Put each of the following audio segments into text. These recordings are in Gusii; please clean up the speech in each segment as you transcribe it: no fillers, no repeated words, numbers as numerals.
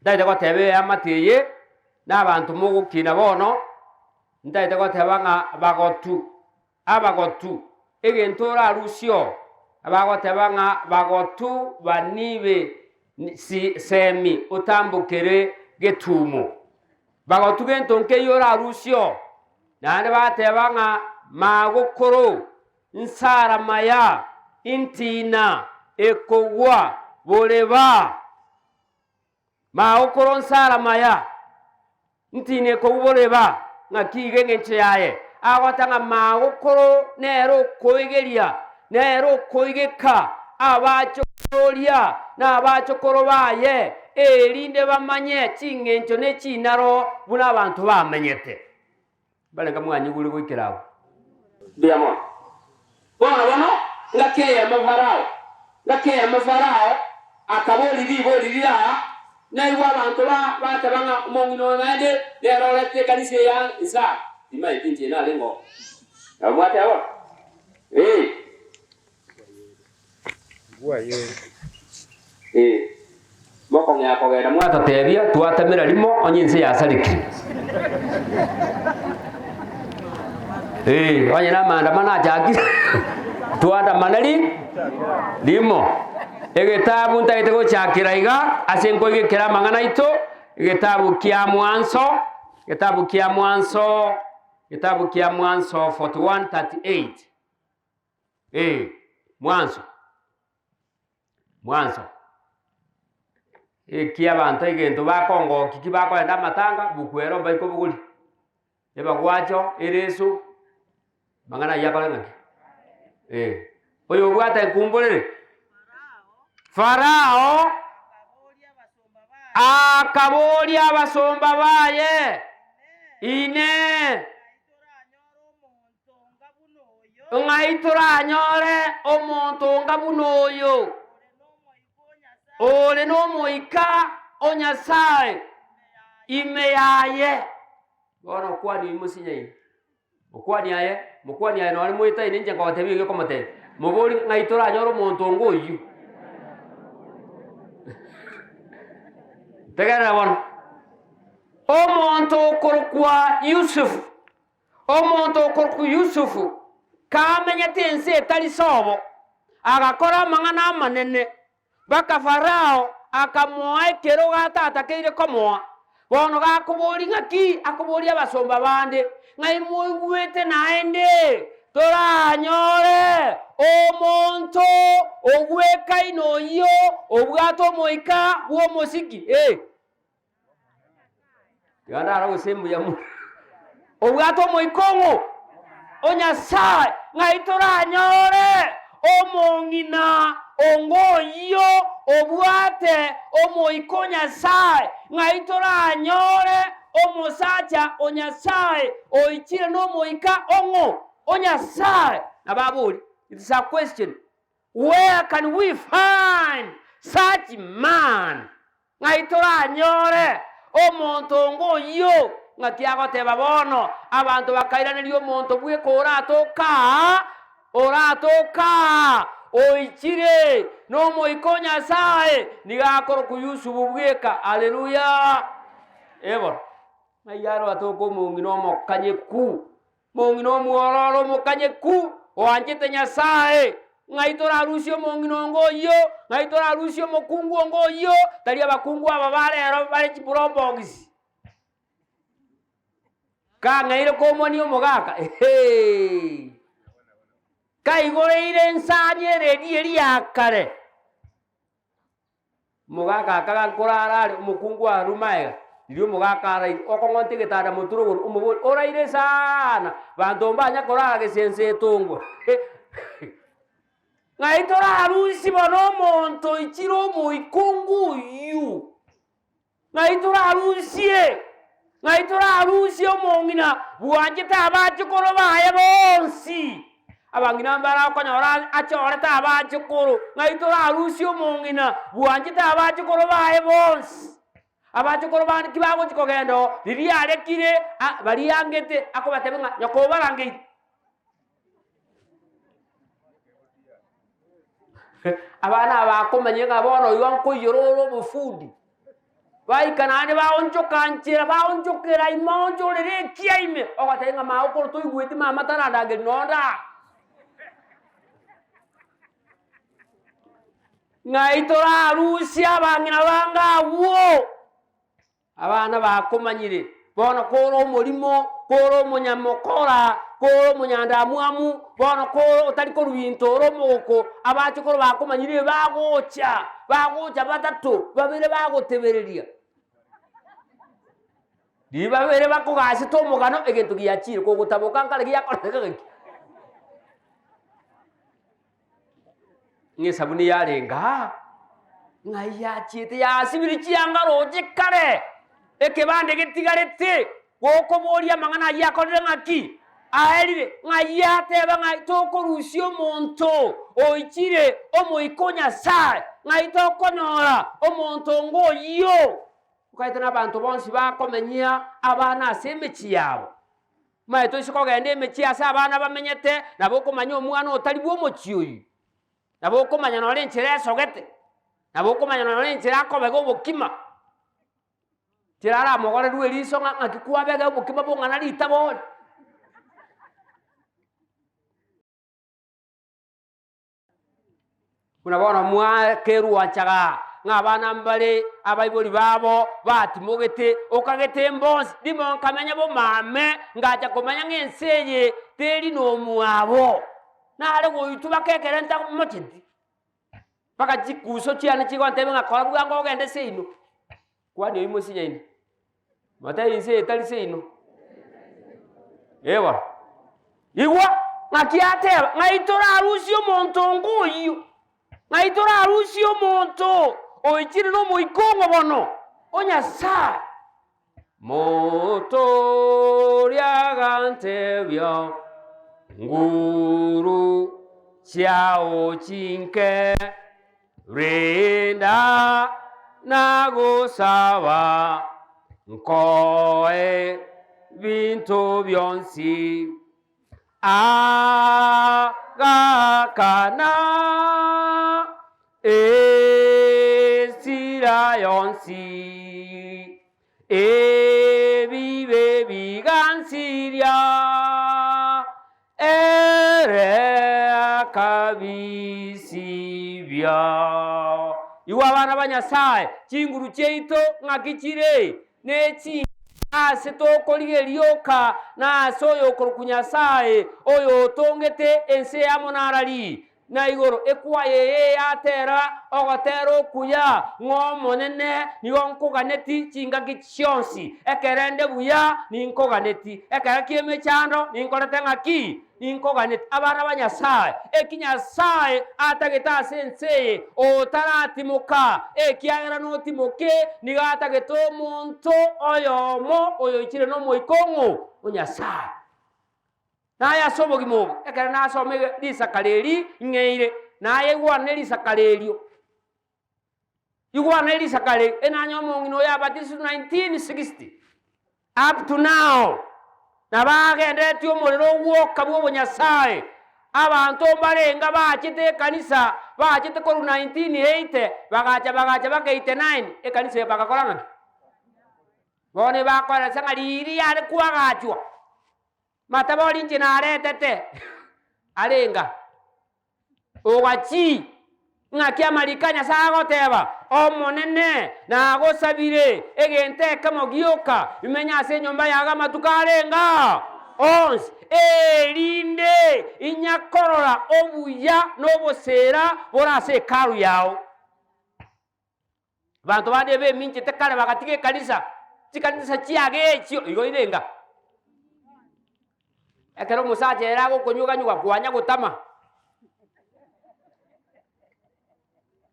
Ntagete goteba eamate eye, na abanto mogokina bono, ntagete goteba ng'a bagotu, abagotu, egento orarusie oo, abagoteba ng'a bagotu banibe si semi otambokere getumo. Bagotu gento nkeiyo orarusie oo, naende bateba ng'a magokoro, nsara maya, intina, ekogwa, boreba. Magokoro nsara maya, ntine koboreba ng'aki iga engencho yaye. Agoteba ng'a magokoro nere okoigeria, nere okoigeka abachokororia na abachokoro baye, erinde bamanye ching'encho ne chinaro buna abanto bamenyete. Mbarenge mwanyigure goikera agwo. Mbuya mono. Bono bono, ngaki eyemo Farao, ngaki eyemo Farao akaboria ribori riria aa, naigwe abanto ba bateba ng'a omong'ina oyo naende nere oretire ekanisa eye aa inse aa. Timanyeti inche narenge oo. Nabo mwateba bono? Ee. Ee, mokong'ea kogenda mwatotebia, twatemera rimo onye ense yasarekire. Ee, onye namaandamano achakire, twandamana ri rimo. Egetabu ntagete gochakera iga, ase nkoigekera amang'ana aito, egetabu kia mwanso, egetabu kia mwanso, egetabu kia mwanso 41:38. Ee, mwanso, mwanso. Eki abanto egento bakongoki ki bakorenda amatanga, buku ero mbaikobogoria, ebagwacho, ereso, amang'ana ayio akore ng'aki? Eh, oyo obwate nkumborere, Farao akaboria abasomba baye, Inee! Ng'ai toranyore omonto onga buna oyo, ore n'Omoika o Nyasae ime yaye? Bono okwani oyio mosinyaine, okwani aye, mokwani aye nonye moetaine inche nkogotebia iga okomotebia, mobori ng'ai toranyore omonto onga oyio. Tegerera bono, omonto okorokwa Yusufu. Omonto okorokwa Yusufu kamenyete ense etari sobo, agakora amang'ana amanene, mpaka Farao akamoa ekerogo atatakeire komoa. Bono gakoboria ng'aki akoboria abasomba bande, Ng'ai moigwete naende toranyore omonto ogwekaine oyio obwate omoika bw'omosiki? Ee. Tiga ndare gose mbuya mono. Obwate omoika ong'o? O Nyasae, ng'ai toranyore omong'ina onga oyio obwate omoika o Nyasae? Ng'ai toranyore omosacha o Nyasae oichire nomoika ong'o? O Nyasae. Nabo abori, it is a question, where can we find such man? Ng'ai toranyore omonto onga oyio? Ng'aki agoteba bono? Abanto bakairaneria omonto bweka oratoke aa, oratoke aa, oichire n'Omoika o Nyasae, nigo akorokwa Yusufu bweka. Haleluya! Ee bono, ng'ai aratoke omong'ina omokanyeku? Mong'ina omwororo omokanyeku, oanchete Nyasae, ng'ai torarusie omong'ina onga oyio, ng'ai torarusie omokungu onga oyio, tari abakungu aba ba rero bare chiprobox. Kang'aire komonia omogaka ehee, kaigoreire ensani eredio eria ya kare. Omogaka akaga nkorara are, omokungu arure magega, riria omogaka araire, okong'onta egetanda motwe rogoro, omoborie, oraire saana, banto mbanya korara gesense etongwa. Ng'ai torarusie bono omonto oichire omoikungu oyio? Ng'ai torarusie? Ng'ai torarusie omong'ina bwanchete abachokoro baye bonsi? Abang'ina mbare okonyora achorete abachokoro, ng'ai torarusie omong'ina bwanchete abachokoro baye bonsi? Abachokoro bande ki bagochia kogenda oo, riria arekire a bariangete akobatebia ng'a nyoko obarangeire. Abana aba bakomanya ng'a bono igo nkoiyora ore omofundi. Baika naende baonchoka nchera, baonchokera ime aonchorere ekia ime, ogoteba ng'a magokoro toigweti mama tarandangeria nonde aa. Ng'ai torarusie abang'ina bange agwo? Abana bakomanyire, bono kore omorimo, kore omonyamokora, kore omonyandamwamu, bono kore otari korwa binto ore omogoko, abachokoro bakomanyire bagocha, bagocha batato, babere bagotebereria. Riria babere bakogasete omogano, egento giachire, kogotaboka nkare giakoreka gaki. Ng'a esabuni yarenge aa, ng'ai yachiete yasibirie chianga roche kare, ekebande getigarete, gokoboria amang'ana ayio akorire ng'aki? Aerire, ng'ai yateba ng'a tokorusia omonto oichire Omoika o Nyasae, ng'ai tokonyora omonto onga oyio? Okaete na abanto bonsi bakomenyia abana ase emechie yabo. Omanyete toise kogenda emechie ase abana bamenyete, nabo okomanya omwana otari bw'omochie oyio. Nabo okomanya nore enchera esogete, nabo okomanya nore enchera akobega obokima, enchera aramogorerwe eriso ng'a ng'aki kwabega obokima bong'ana ritabo ore. Buna bono mwakerwanchaga ng'a abana mbare abaibori babo batimogete, okagete mbonsi, rimo nkamenya bomame, ngacha komanya ng'a ense eye teri nomwabo. Nare goitwa mpaka ekero ntamocheti, mpaka chikuso chiane chigontebia ng'a kora bwango ogende seino, kwani oyio mosinyaine. Motebie inse etari seino. Eh bono, igwa ng'aki ateba, ng'ai torarusie omonto onga oyio? Ng'ai torarusie omonto oichire n'Omoika ong'o bono o Nyasae? Motoria agantebia, Nguru chiao chinke. Rinda nagosaba nkoe binto bionsi, agakana esira yonsi, ebibe bigansiria. Ere akabisibia. Igwa abana ba Nyasae, chinguru chiaito ng'aki chire? Nechi ase tokorigereria oka na ase oyokorokwa Nyasae, oyotongete ense amo narari, na igoro. Ekwaya eye yatera ogotera okuya, ng'a Omonene, nigo nkoganeti chingaki chionsi, ekero inde buya ninkoganeti, ekero ki'emechando ninkorete ng'aki? Ninkoganeti. Abana ba Nyasae, eki Nyasae atagete ase ense eye, otaratimoka, ekiagera notimoke, nigo atagete omonto oyomo oyoichire n'Omoika ong'o? O Nyasae. Naye ase obogima obo, ekero nasoma risakara eri ng'eire, naye igwana ne risakara erio. Igwana ne risakara erio, enanye omong'ina oyo abatisirwe 1960 up to now, nabo agenderetie omorero ogwoka bwa obonyasae. Abanto mbarenga bachete ekanisa, bachete korwa 1980, bagacha bagacha baka 89, ekanisa eye bagakora ng'aki? Bono ebakoeresa ng'a riria yare koagachwa. Matabori inche naretete arenga ogachii, ng'aki amariko a Nyasae agoteba, Omonene, nagosabire egento ekemo gioka, imenye ase enyomba yago amatuko arenga onsi, erinde inyakorora obuya na oboseera bore ase Hekalu yao. Abanto bande ebeminchete kare bagatiga ekanisa, chikanisa chiagechio igo irenga. Ekero omosacha ere agokonyuganyuga kwanya gotama,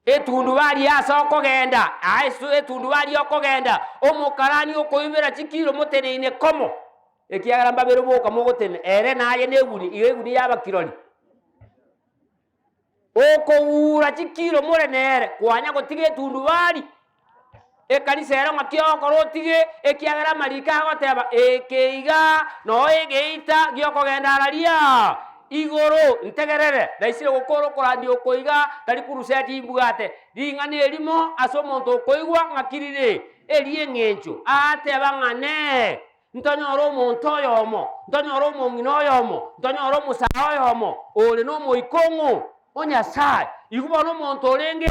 etundubari ase okogenda, aa ase etundubari okogenda, omokarani okoibera chikiro moteneine komo, ekiagera mbabere boka mogotenena, ere naye na eguni, igo eguni yaba kirori. Okoura chikiro more nere, kwanya gotiga etundubari. Ekanisa ero ng'aki ogokora otige, ekiagera amariko agoteba, Eke iga noo egeita gi'okogenda araria igoro. Ntegerere, naisire gokora okorandia oko iga, tari kuruseti imbwate. Ring'ana erimo ase omonto okoigwa ng'aki rire. eri'eng'encho, agateba ng'a nee, ntonyore omonto oyomo, ntonyore omong'ina oyomo, ntonyore omosae oyomo ore nomoika ong'o? O Nyasae. Igo bono omonto orenge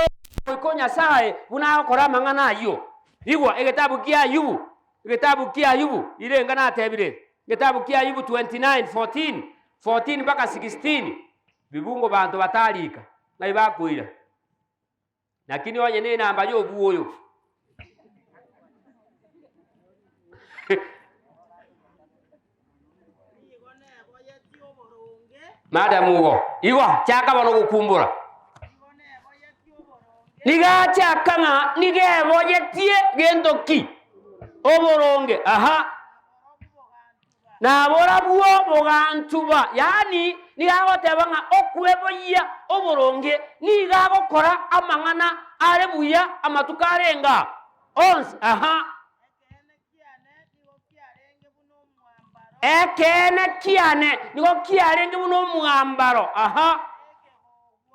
omoika o Nyasae buna agokora amang'ana ayio. Igwa egetabu kia Ayubu, egetabu kia Ayubu, rirenga natebire, egetabu kia Ayubu 29, 14, 14 mpaka 16, bibungo banto batarika, ng'ai bakoira. Lakini onye nenamba y'obwoyo. Nigo neboyetie oboronge. Madam igo, igo chaka bono gokumbura. Nigo neboyetie oboronge. Nigo achaka ng'a nigo eboyetie gento ki? Oboronge. Aha. Na borobwo bogantuba. Na borobwo bogantuba. Yaani nigo agoteba ng'a okweboyia oboronge nigo agokora amang'ana are buya amatuko arenge aa onsi. Aha. Ekeene kiane nigo kiarenge buna omwambaro. Ekeene kiane nigo kiarenge buna omwambaro. Aha.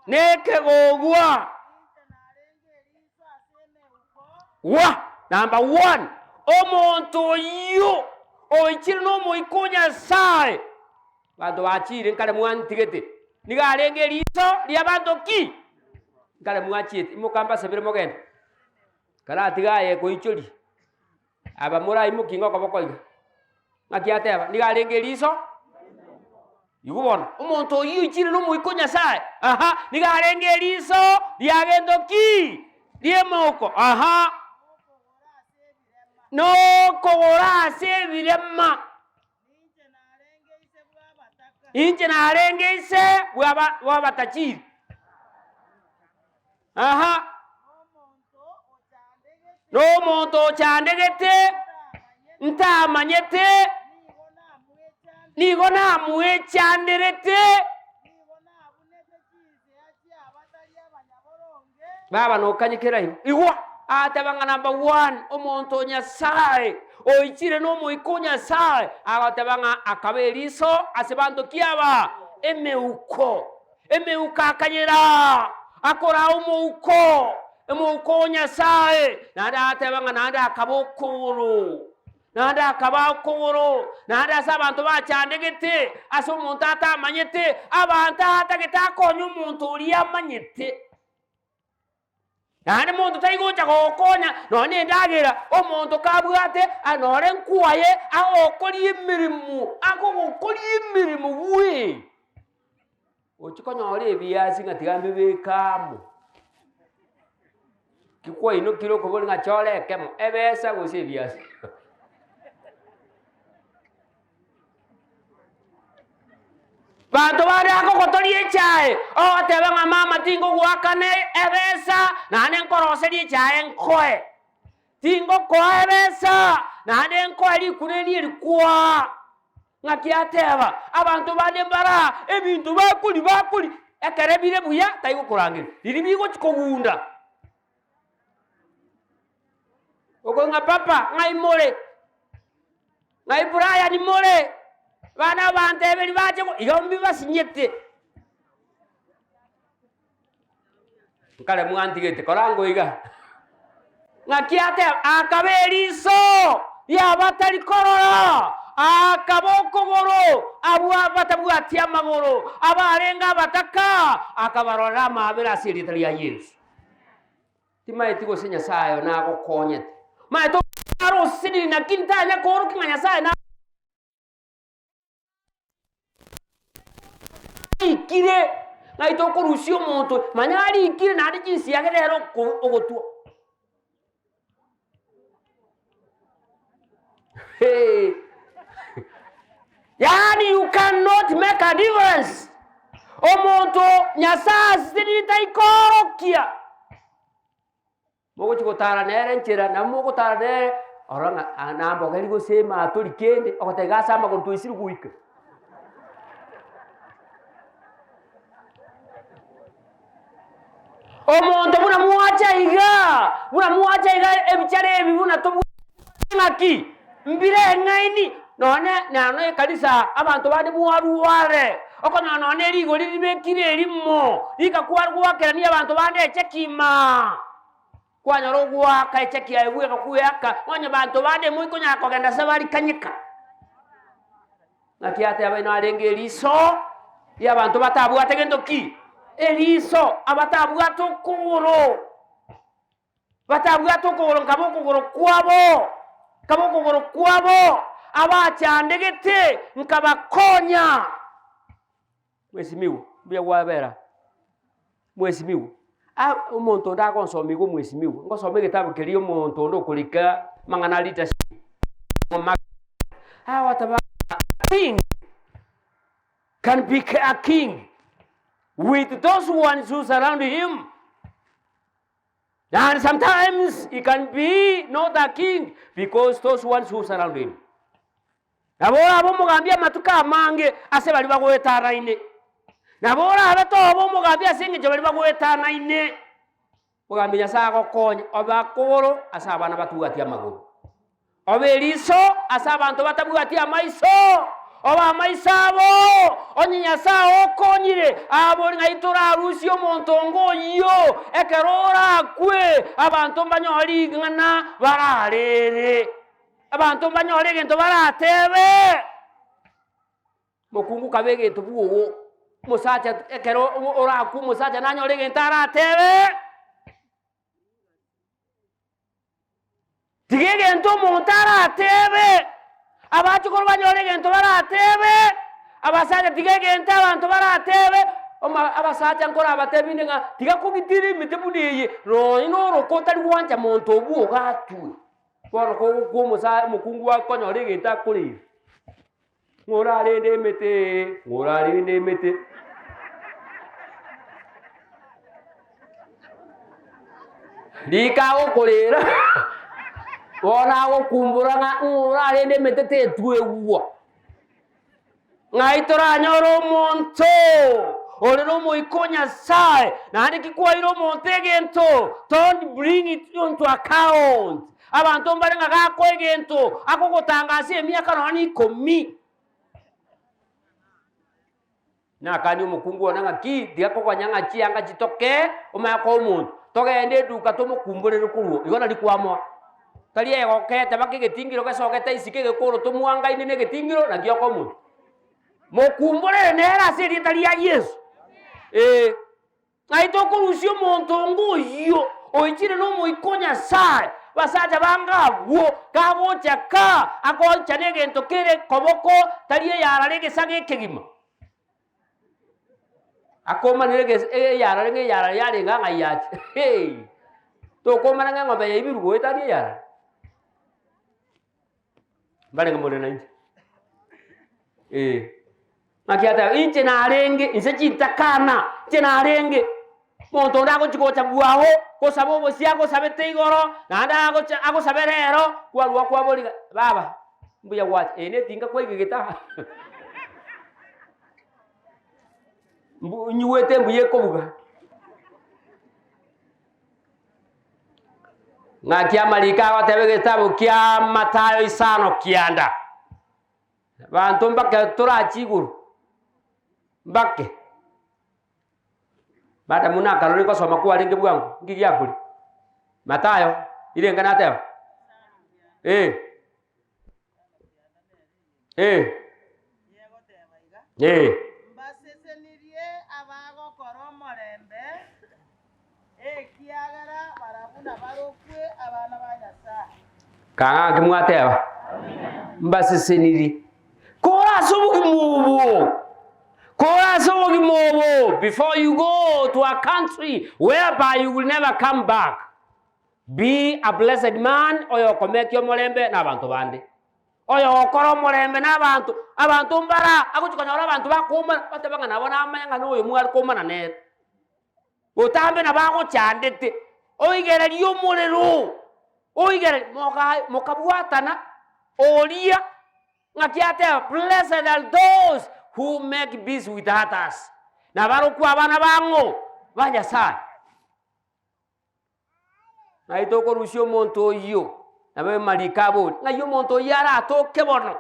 Nekegogwa. Nekegogwa. Inche narenge eriso ase emeuko. Gwa! Number one, omonto oyio oichire n'Omoika o Nyasae, abanto bachiire nkare mwantigete, nigo arenge eriso ri'abanto ki? Nkare mwachiete, imoka mbasabere mogende, karatiga aye koichoria, aba moraimokie ng'a okoboko iga. Ng'aki ateba? Nigo arenge eriso Igo bono, omonto oyio oichire n'Omoika o Nyasae, aha, nigo arenge eriso ria gento ki? Ri'emeuko, aha, nokogora ase ebirema. Inche narenge ise bw'aba bw'abatachiri. Aha. Nomonto ochandegete, ntamanyete, nigo namwechanderete. Baba nokanye kera igo. Igwa, agateba ng'a number one, omonto o Nyasae, oichire n'Omoika o Nyasae, agateba ng'a akaba eriso ase banto ki aba? Emeuko. Emeuko akanyera, akoraa omouko, omouko o Nyasae, naende agateba ng'a naende akaba okogoro, naende akaba okogoro, naende ase abanto bachandegete, ase omonto atamanyete, abanto atagete akonye omonto oria amanyete. Naende monto tari gocha gogokonya nonya na endagera, omonto kabwate nore nkwaye agokoria emeremo, agogokoria emeremo bwee. Ochia konyora ebiasi ng'a tiga mbibeke amo, ki kwainokire okoboria ng'a chora ekemo, ebesa gose ebiasi. Banto bande akogotoria echae, ogoteba ng'a mama tingogoakana ebesa, naende nkoroserie echae nkoe. Tingokoa ebesa, naende nkoe rikuna eri erikwaa. Ng'aki ateba, abanto bande mbara ebinto bakoria bakoria, ekere bire buya taigokorangeria, riria bigochia kogunda. Okong'a ng'a papa, ng'ai more? Ng'ai Brian more? Abana abanteberia bache go igo mbibasinyete. Nkare mwantigete, kora ango iga. Ng'aki ateba, akaba eriso ri'abatari korora, akaba okogoro abwo batabwati amagoro, abarenge abataka, akabarorera amaabera ase erieta ria Yeso. Timaeti gose Nyasae oyo nagokonyete. Maete are oseseniri naki ntanya koorokia ng'a Nyasae na arikire ng'ai tokorusia omonto manya arikire naende chinsiage nere oko ogotwa. Yaani you cannot make a difference. Omonto Nyasae asesenirie taikoorokia. Mogochia gotara nere enchera, nabo mogotara nere, orore ng'a aa nambogeri gose ematori kende, ogoteba iga ase amagoro twaisire goika. Omonto buna mwacha iga, buna mwacha iga ebichara ebi buna tobwate ng'aki, mbire eng'aini, nonye nonye ekanisa abanto bande mwarware, okonyora nonye rigori ribekire erimo, rika kwarwa goakerania abanto bande echekima. Kwanyora ogoaka echaki yaye bweka kweaka, onye banto bande moikonyara kogenda ase bare kanyeka. Naki ateba inwe arenge eriso ri'abanto batabwate gento ki? Eriso, abatabwate okogoro, batabwate okogoro nkaba okogoro kwabo, nkaba okogoro kwabo, abachandegete nkabakonya. Mwesimiwa, mbuya gwabera, mwesimiwa, ah omonto onde agonsomia igo mwesimiwa, ngosoma egetabu keria omonto onde okorika amang'ana a leadership, agoteba ng'a king can be a king with those ones who surround him, and sometimes he can be not a king because those ones who surround him. Nabo orabe omogambi amatuko amange ase baria bagoetanaine. Nabo orabe tobe omogambi ase engencho baria bagoetanaine. Omogambi Nyasae agokonye obe akogoro ase abana batabwati amagoro, obe eriso ase abanto batabwati amaiso, obe amaiso abo. Onye Nyasae okonyire, abori ng'ai torarusie omonto onga oyio, ekero orakwe, abanto mbanyore ring'ana bararere. Abanto mbanyore egento baratebe, Mokungu kabe egento bwogo, omosacha ekero orakwe omosacha nanyore egento aratebe, tiga egento omonto aratebe, abachokoro banyore egento baratebe, abasacha tiga egento abanto baratebe, oma abasacha nkorabatebie ng'a tiga kogitira emete buna eye, nonye na oroko otari gwancha monto obwo ogatwe. Bono kogokwa omosae omokungu akonyora egento akoreire, ng'a orarende emete ee, ng'a orarende emete. Rika agokorera, bono agokumbura ng'a ng'a orarende emete tetwegwa. Ng'ai toranyore omonto ore nomoika o Nyasae, naende ki kwaeire omonto egento, don't bring it into account. Abanto mbare ng'a gakoa egento, akogotanga ase emiaka nonya na ikomi. Nakanie omokungu one ng'a ki, tiga kogonya ng'a chianga chitoke, omanye koa omonto. Togende eduka tomokumborere korwa oo, igo nari kwamoa. Tari egokete mpaka egetingiro gesogete isiko egekoro tomwangaine na egetingiro naki okoa omonto. Mokumborere nere ase erieta ria Yeso, ee. Ng'ai tokorusia omonto onga oyio oichire n'Omoika o Nyasae, basacha bange abwo, kagocha ka, agocha negento kere koboko, tari eyarare egesaga ekegima. Akomanire egese eyarare ng'a eyarare yarenge ng'ai yacha hei, tokomana ng'a eng'ombe yaibirwe goetania eyarare. Mbarenge more nainche, eh. Naki ateba, inche narenge inse chintakana, inche narenge, omonto onde agochi gocha bwao, gosaba obosie agosabete igoro, naende agocha agosabe rero, kwarua kwaboriga baba, mbuya gwacha, eye netinga kwaigegete aa mbu nyigwete mbuya ekobuga. Ng'aki amariko agoteba egetabu kia Mathayo isano kianda, Abanto mbake torache igoro, mbake. Madam buna akarora gosoma kwarenge bwango, nki giakoria? Mathayo, irenge nateba? Eh. Eh. Eh. Mbasesenirie abagokora omorembe, ekiagera barabwo nabarokwe abana ba Nyasae. Kang'a nki mwateba? Mbasesenirie. Kore ase obogima obo, kore ase obogima obo, before you go to a country whereby you will never come back. Be a blessed man, oyokomekia omorembe na abanto bande. Oyogokora omorembe na abanto, abanto mbara agochi konyora abanto bakoumana, bateba ng'a nabo namanya ng'a noyo mware koumana nere. Botambe nabo agochandete, oigererie omorero, oigererie moga mokabwatana oria ng'aki ateba blessed are those who make peace with others, nabarokwo abana bang'o? Ba Nyasaye. Ng'ai tokorusia omonto oyio? Nabo amariko abori, ng'ai omonto oyio aratoke bono?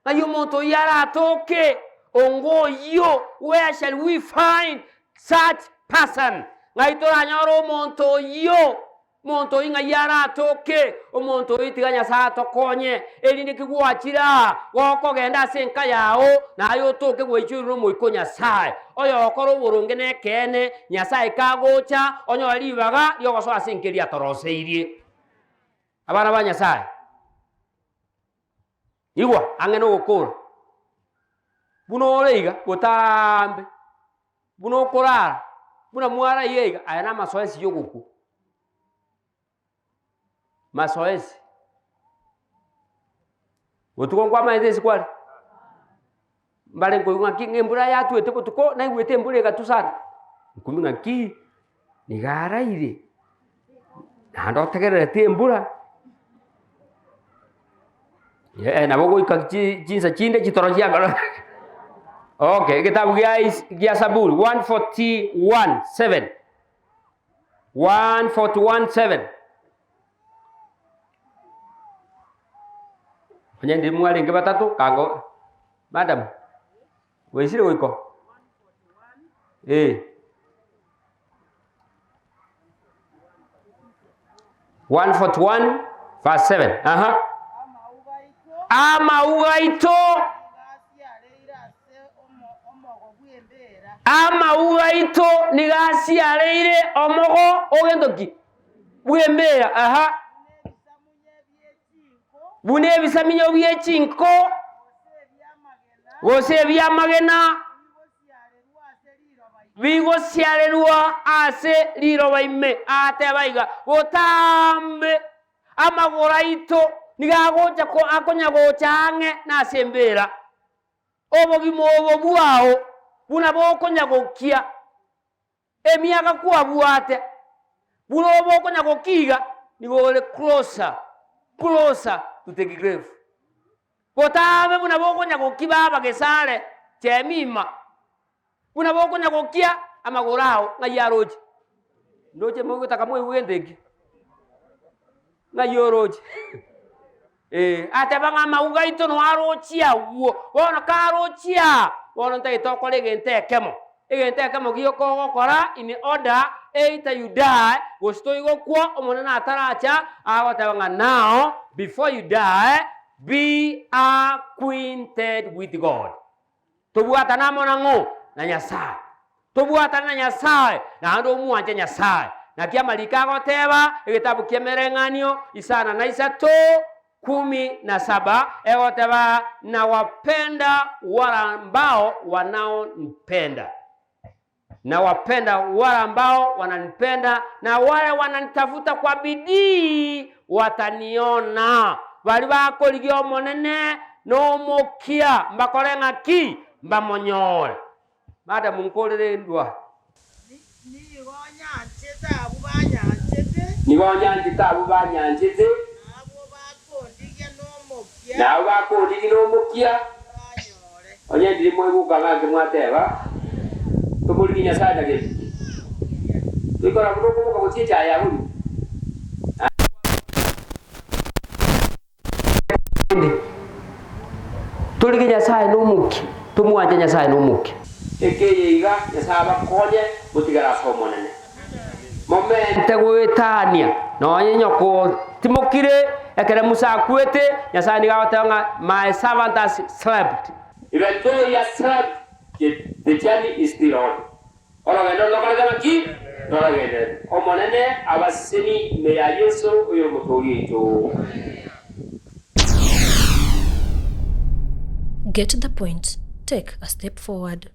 Ng'ai omonto oyio aratoke? Onga oyio, where shall we find such person? Ng'ai toranyore omonto oyio? Omonto oyio ng'ai aratoke? Omonto oyio tiga Nyasae atokonye, erinde ki gwachire aa, gokogenda ase enka yao, naye otoke gwaichoirwe n'Omoika o Nyasae, oyokora oboronge nekeene, Nyasae kagocha, onyore ribaga ri'ogosoa ase enka eria atoroseirie. Abana ba Nyasae, igwa ang'e nogokora, buna ore iga, botaambe. Buna okorara, buna mwaraiyo iga, aya namasoesi y'ogokwa, masoesi. Botuko nkwamaete ase kware, mbare nkoigwa ng'aki ng'a embura yatwete botuko, naigwete embura egatwa sana, nkumia ng'aki, niga araire, naende otegerereti embura, Eh, nabo goika chi- chinsa chinde chitoro chiakora okay egetabu gia is- gia Zaburi 141:7 141:7 Onye ndiri mwarenge batato kango madam gwaisire goika oo? Eh. 141 verse 7 aha. Amauga aito amauga aito nigo asiareire omogo ogento ki? Bw'embera aha. Buna ebisaminyo bie chinko gose ebi'amagena bigosiarerwa ase riroba ime. Agateba iga, Botambe amagoro aito nigo agocha akonya gocha ang'e nase embeera. Obogima obo bwao buna bokonya gokia, emiaka kwabwate, buna obo okonya gokia iga, nigo ore closer, closer to the grave. Botambe buna bokonya gokia baba gesare chemima. Buna bokonya gokia amagoro ao, ng'ai aroche? Ndoche mogotaka moigwe gento ekio, ng'ai oroche? Eh, ateba ng'a amauga aito noo arochie agwo, bono karochie aa, bono ntagete okore egento ekemo, egento ekemo gioka ogokora in order either you die, gose toigokwa Omonene ataracha, agoteba ng'a now before you die, be acquainted with God. Tobwatane amo nang'o? Na Nyasae. Tobwatane na Nyasae, naende omwanche Nyasae. Naki amariko agoteba, egetabu ki'Emereng'anio isano na isato, kumi na saba, egoteba, Nawapenda wale ambao wanaonipenda, nawapenda wale ambao wananipenda, na wale wananitafuta kwa bidii wataniona. Baria bakorigia Omonene nomokia mbakore ng'aki? Mbamonyore. Madam nkorere endwa. Nigo nyanchete abwo banyanchete. Nigo nyanchete abwo banyanchete. Na abwo bakondigia nomokia. Na abwo bakondigia nomokia. Mbanyore. Onye ndiri moigoka ng'ake mwateba, Tomorigie Nyasae na gento ki? Toikora buna okoboka gochia echaye ya bori. Naende torigie Nyasae nomokia, tomwanche Nyasae nomokia. Ekeye iga, Nyasae abakonye motigare ase Omonene. Momente goetania nonye nyoko timokire, ekero Musa akwete, Nyasae nigo agoteba ng'a my servant has slept. Even though he has slept, yet the journey is still on. Orogendo ndokorete ng'aki? Ndorogenderete. Omonene abasesenie ime ya Yeso oyore Omotooria oito. Get the point, take a step forward.